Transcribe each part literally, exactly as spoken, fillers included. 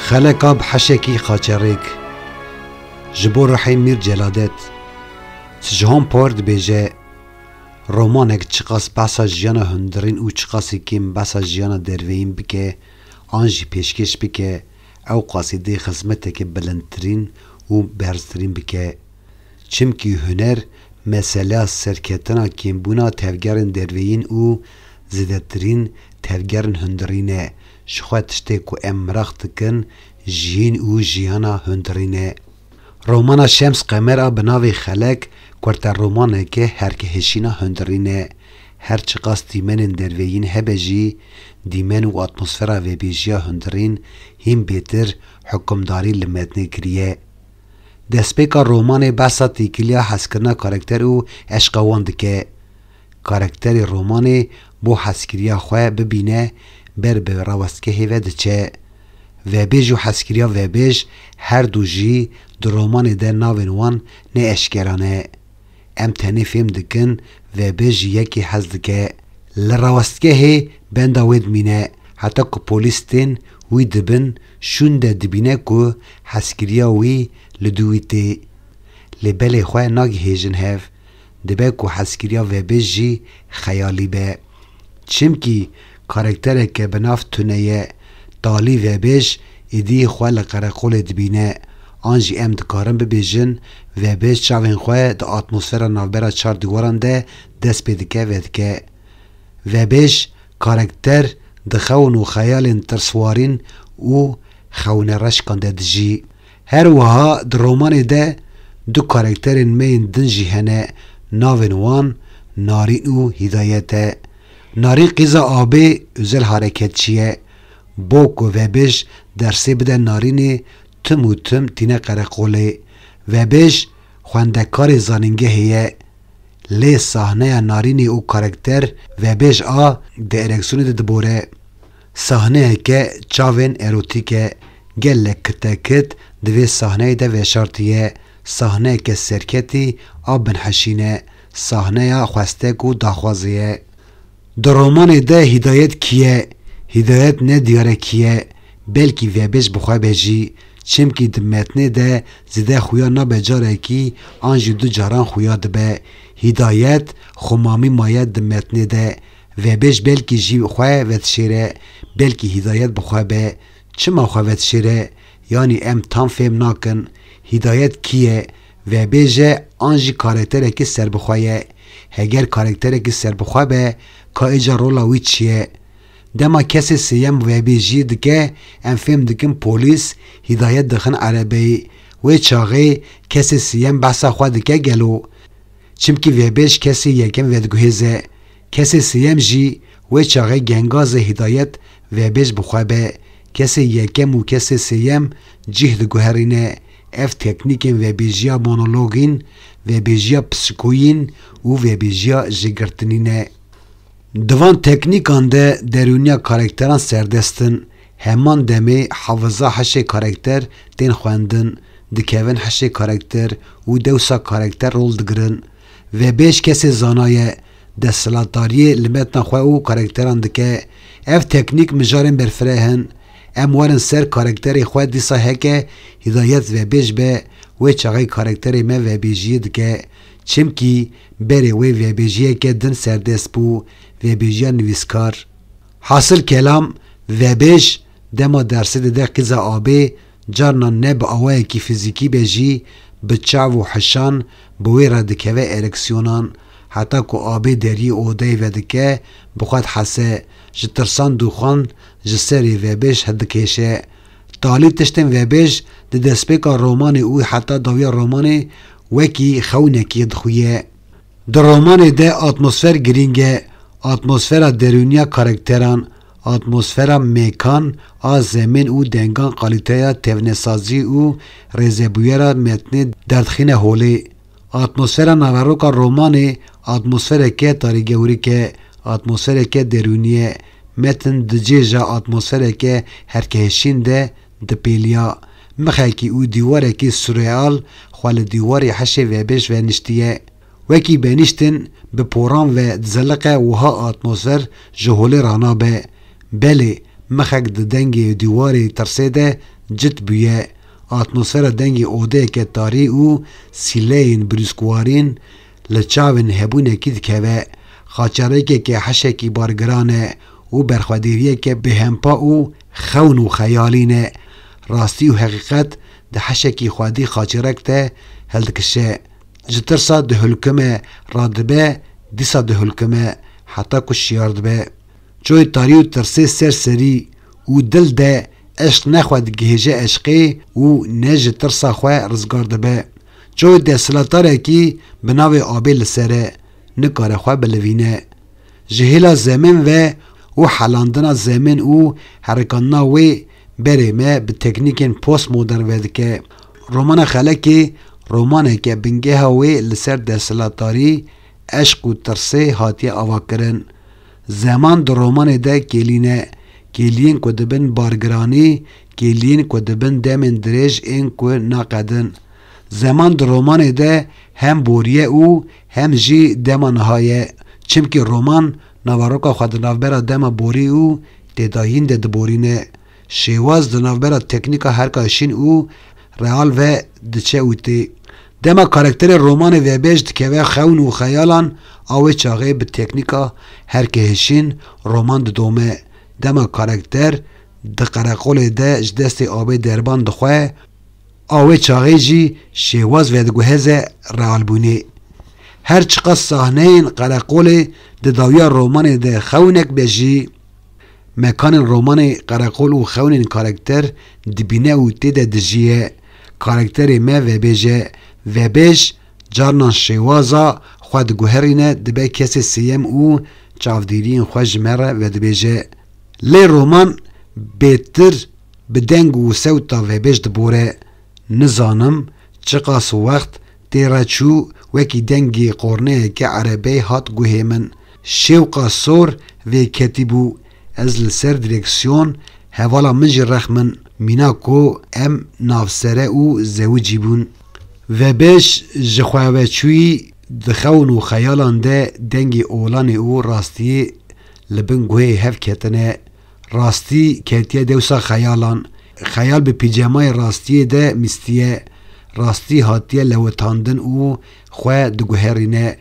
Xeleka bi heşekî xaçerêk. Ji bo ruhê Mîr Celadet. Jean Paul dibêje, romanek çiqas behsa jiyana hundirîn û çiqasî kêm behsa jiyana derveyîn bike, an jî pêşkêş bike, ew qasî dê xizmeteke bilindtirîn û berztirîn bike. Çimkî huner, meseleya serketina kêmbûna tevgerên derveyîn û zêdetirîn tevgerên hundirîn e. Ji xwe tiştê ku em miraq dikin, jiyîn û jiyana hundirîn e. Romana Şems Qemer a bi navê Xelek, kurteromaneke herkehişîna hundirîn e. Her çiqas dîmenên derveyîn hebe jî, dîmen û atmosfera vebêjiya hundirîn hîn bêtir hukimdarî li metnê kiriye. Destpêka romanê behsa têkiliya hezkirina karakter û eşqa wan dike. Karakterê romanê bo hezkiriya xwe bibîne ber bi rawestgehê ve diçe. Vebêj û hezkiriya vebêj her du jî di romanê de navên wan ne eşkera ne. Em tenê fêm dikin vebêj ji yekê hez dike. Li rawestgehê benda wê dimîne, heta ku polîs tên wî dibin, şûn de dibîne ku hezkiriya wî li dû wî tê. Lê belê xwe nagihêjin hev. Dibe ku hezkiriya vebêj jî xeyalî be. Çimkî karaktereke bi nav tune ye. Talî vebêj êdî xwe li qereqolê dibîne. An jî em dikarin bibêjin, vebêj çavên xwe di atmosfera navbera çar dîwaran de dest pê dike vedike. Vebêj, karakter di xewn û xeyalên tirswarîn û xewnereşkan de dijî. Her wiha di romanê de du karakterên me yên din jî hene, navên wan Narîn û Hîdayet e. Narîn qîza Abê, özel hareketçî ye. Bo ku vebêj dersê bide Narînê, tim û tim tîne qereqolê. Vebêj xwendekarê zanîngehê ye. Lê sahneya Narînê û karakter vebêj a di ereksiyonê de dibore. Sahneyeke çavên erotîk e. Gelek kitekit di vê sahneyê de veşartiye. Sahneyeke serketî a binheşîn e. Sahneya xwestek û daxwazê ye. Di romanê de Hîdayet kî ye? Hîdayet ne diyar e kî ye, belkî vebêj bi xwe be jî. Çimkî di metnê de zêde xuya nabe, carekî an jî du caran xuya dibe. Hîdayet xwe mamî maye di metnê de. Vebêj belkî jî xwe vedişêre, belkî Hîdayet bi xwe be. Çima xwe vedişêre? Yanî em tam fêm nakin. Hîdayet kî ye? Vebêj e an jî karakterekî serbixwe ye? Heger karakterekî serbixwe be, ka êca rola wî çi ye? Dema kesê sêyem vebêjiyê dike, em fêm dikin polîs Hîdayet dixin erebeyê. Wê çaxê kesê sêyem behsa xwe dike gelo? Çimkî vebêj kesê yekem vediguhêze. Kesê sêyem jî wê çaxê gengazê Hîdayet vebêj bi xwe be. Kesê yekem û kesê sêyem cih diguherîne. Ev teknîkên vebêjiya monologîn, vebêjiya psîkoyîn û vebêjiya jêgirtinî ne. Di van teknîkan de derûniya karakteran serdest in. Heman demê hafiza heşê karakter tên xwendin, dikevin heşê karakter û dewsa karakter rol digirin. Vebêj kesê zana ye, desthilatdariyê li metna xwe û karakteran dike. Ev teknîk mijarên berfireh in. Em werin ser karakterê xwe, dîsa heke Hîdayet vebêj be, wê çaxê karakterê me vebêjiyê dike. Çimkî berê wê vebêjiyeke din serdest bû, vebêjiya nivîskar. Hasil kelam, vebêj dema dersê dide qîza abê, carna ne bi awayekî fizîkî be jî, bi çav û hişan bi wê re dikeve ereksiyonan, heta ku abê deriyê odeyê vedike, bi xwe dihese, ji tirsan dûxan ji serê vebêj hildikêşe. Talî tiştên vebêj di destpêka romanê û heta dawiya romanê wekî xewnekî dixuye. Di romanê de atmosfer girîng e. Atmosfera derûniya karakteran, atmosfera mêkan a zemên û dengan, kalîteya tevnesazî û rêzebûyera metnê derdixîne holê. Atmosfera naveroka romanê atmosfereke tarîgewrîk e, atmosfereke derûnî ye. Metin di cêja atmosfereke herkehişîn de dipêliya. Mixekî û dîwarekî surreal xwe li dîwarê heşê vebêj ve niştiye. Wekî benîştin bi poran ve dizeliqe, wiha atmosfer ji holê ranabe. Belê, mixek di dengê dîwarê tirsê de cit bûye. Atmosfera dengê odeyeke tarî û sîleyên brûskwarîn li çavên hebûnekî dikeve. Xaçerekeke heşekî bargiran e û berxwedêriyeke bêhempa û xewn û xeyalî ne. Rastî û heqîqet di heşekî xwedî xaçerek de hildikişe. Ji tirsa dihulkime, radibe, dîsa dihulkime, heta ku şiyar dibe. Çoyê tarî û tirsê ser serî û dil de eşq ne xwe digihêje eşqê û ne ji tirsa xwe rizgar dibe. Çoyê desthilatdarekî bi navê abê li ser e, nikare xwe bilivîne. Ji hêla zemên ve û helandina zemên û herikandina wê berê me bi teknîkên postmodern vedike. Romana Xelekê romaneke bingeha wê li ser desthilatdarî, eşq û tirsê hatiye avakirin. Zeman di romanê de kêlî ne. Kêliyên ku dibin bargiranî, kêliyên ku dibin demên dirêj ên ku naqedin. Zeman di romanê de hem borî ye û hem jî dema niha ye. Çimkî roman naveroka xwe di navbera dema borî û têdayîn de diborîne. Şêwaz di navbera teknîka herka şîn û real ve diçe û tê. Dema karakterê romanê vebêj dikeve xewn û xeyalan, a wê çaxê bi teknîka herkehişîn roman didome. Dema karakter di qereqolê de ji destê abê derban dixwe, a wê çaxê jî şêwaz vediguheze realbûnê. Her çiqas sahneyên qereqolê di dawiya romanê de xewnek be jî, mekanên romanê qereqol û xewnên karakter dibîne û tê de dijiye. Karakterê me vebêj e. Vebêj carnan şêwaza xwe diguherîne, dibe kesê sêyem û çavdêriyên xwe ji me re vedibêje. Lê roman bêtir bi deng û sewta vebêj dibore. Nizanim çiqas wext tê re çû, wekî dengê qorneyeke erebeyê hat guhê min. Şêwqa sor vê ketî bû. Ez li ser direksiyon, hevala min jî rex min. Mîna ku em navsere û zewicî bûn. Vebêj ji xwe ve çûyî di xewn û xeyalan de dengê olanê û rastiyê li bin guhê hev ketine. Rastî ketiye dewsa xeyalan. Xeyal bi pîcemayê rastiyê de mîstiye. Rastî hatiye lewitandin û xwe diguherîne.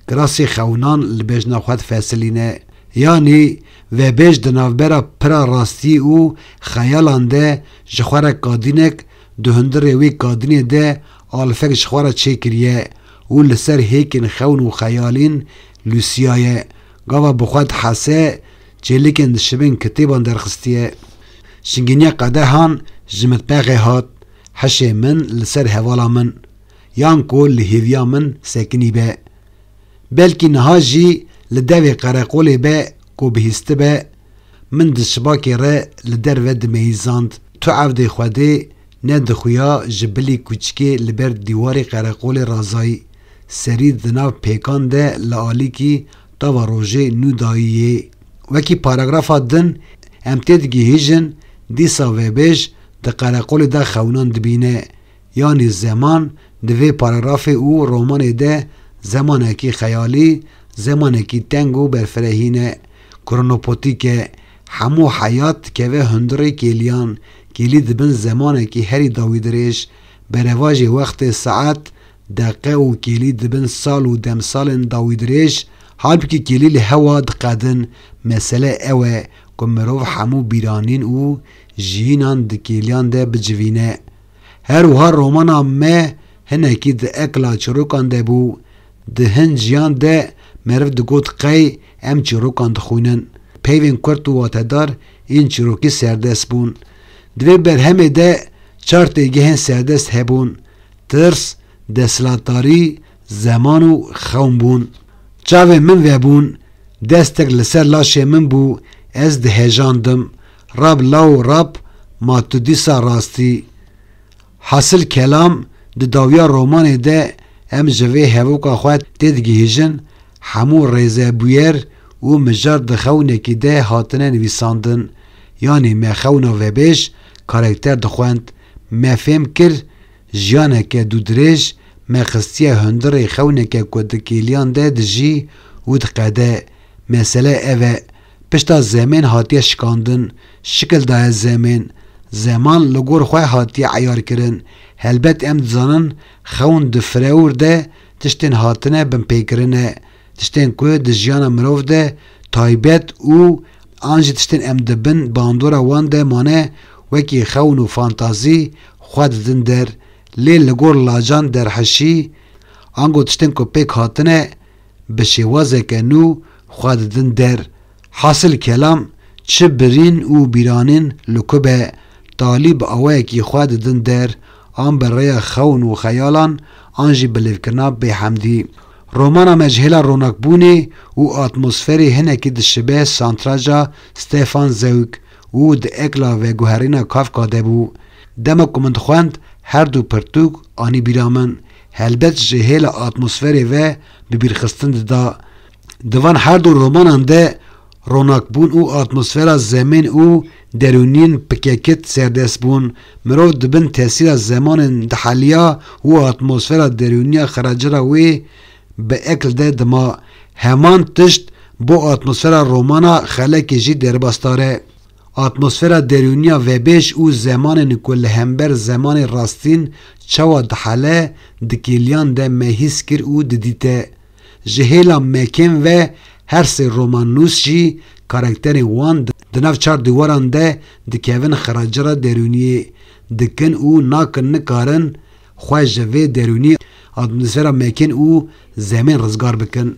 Kirasê xewnan li bejna xwe difesilîne. Yanî vebêj di navbera pira rastî û xeyalan de ji xwe re kadînek, di hundirê wê kadînê de alifek ji xwe re çêkiriye û li ser hêkên xewn û xeyalîn lûsiyaye. Gava bi xwe dihese, çêlikên dişibin kitêban derxistiye. Şingîniya qedehan ji mitbexê hat, hişê min li ser hevala min, yan ku li hêviya min sekinî be. Belkî niha jî li devê qereqolê be ku bihîstibe, min di şibakê re li derve dimeyîzand. Tu evdê Xwedê nedixuya ji bilî kûçikê li ber dîwarê qereqolê razayî, serî di nav pêkan de li alîkî tava rojê nû dayî yê. Wekî paragrafa din em têdigihîjin, dîsa vebêj di qereqolê de xewnan dibîne. Yanî zeman di vê paragrafê û romanê de zemanekî xeyalî, zemanekî teng û berfirehî ne. Kronopotîk e. Hemû heyat dikeve hundirê kêliyan. Kêlî dibin zemanekî herî dawîdirêj. Berevajê wextê, saet, deqe û kêlî dibin sal û demsalên dawîdirêj. Halbikî kêlî li hewa diqedin. Mesele ew e ku mirov hemû bîranîn û jiyînan di kêliyan de bicivîne. Her wiha romana me hinekî di ekla çîrokan de bû. Di hin jiyan de meriv digot qey em çîrokan dixwînin. Peyvên kurt û watedar ên çîrokî serdest bûn. Di vê berhemê de çar têgihên serdest hebûn: tirs, desthilatdarî, zeman û xewn bûn. Çavên min vebûn, destek li ser laşê min bû, ez dihejandim. Rab law rab, ma tu dîsa rastî. Hasil kelam, di dawiya romanê de em ji vê hevoka xwe têdigihîjin, hemû rêzebûyer û mijar di xewnekî de hatine nivîsandin. Yanî me xewna vebêj, karakter dixwend. Me fêm kir, jiyaneke dûdirêj, me xistiye hundirê xewneke ku di kêliyan de dijî û diqede. Mesele ev e. Pişta zemên hatiye şikandin, şikil daye zemên. Zeman li gor xwe hatiye eyar kirin. Helbet em dizanin xewn di firewr de tiştên hatine binpêkirine, tiştên ku di jiyana mirov de taybet û an jî tiştên em di bin bandora wan de mane wekî xewn û fantazî xwe didin der. Lê li gor lacan derhişî, ango tiştên ku pêk hatine, bi şêwazeke nû xwe didin der. Hasil kelam, çi birîn û bîranîn li ku be, talî bi awayekî xwe didin der, an bi rêya xewn û xeyalan, an jî bi lêvkirina bêhemdî. Romana me ji hêla ronakbûnê û atmosferê hinekî dişibe santraja Stefan Zweig û di ekla veguherîna Kafka de bû. Dema ku min dixwend, her du pirtûk anî bîra min. Helbet ji hêla atmosferê ve bi bîrxistin dida. Di van her du romanan de ronakbûn û atmosfera zemên û derûniyên pikekit serdest bûn. Mirov di bin tesîra zemanên diheliya û atmosfera derûniya xiracira wê bi ekl de dima. Heman tişt bo atmosfera romana Xelekê jî derbasdar e. Atmosfera derûniya vebêj û zemanên ku li hember zemanê rastîn çawa dihele, di kêliyan de me hîs kir û didîte. Ji hêla mekên ve her sê romannûs jî karakterên wan di nav çar dîwaran de dikevin xiracira derûniyê, dikin û nakin nikarin xwe ji vê derûnî atmosfera mekên û zemên rizgar bikin.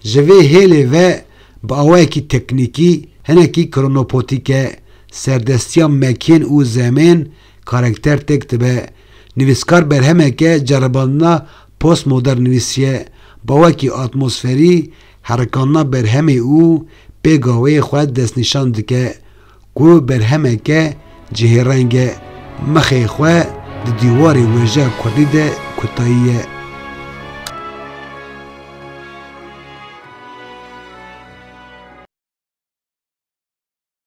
Ji vê hêlê ve bi awayekî teknîkî hinekî kronopotîk e, serdestiya mekên û zemên karakter têk dibe. Nivîskar berhemeke ceribandina postmodern nivîsiye, bi awayekî atmosferî herikandina berhemê û pêgaweyê xwe destnîşan dike ku berhemeke cihêreng e, mixê xwe di dîwarê wêjeya kurdî de kutayî ye.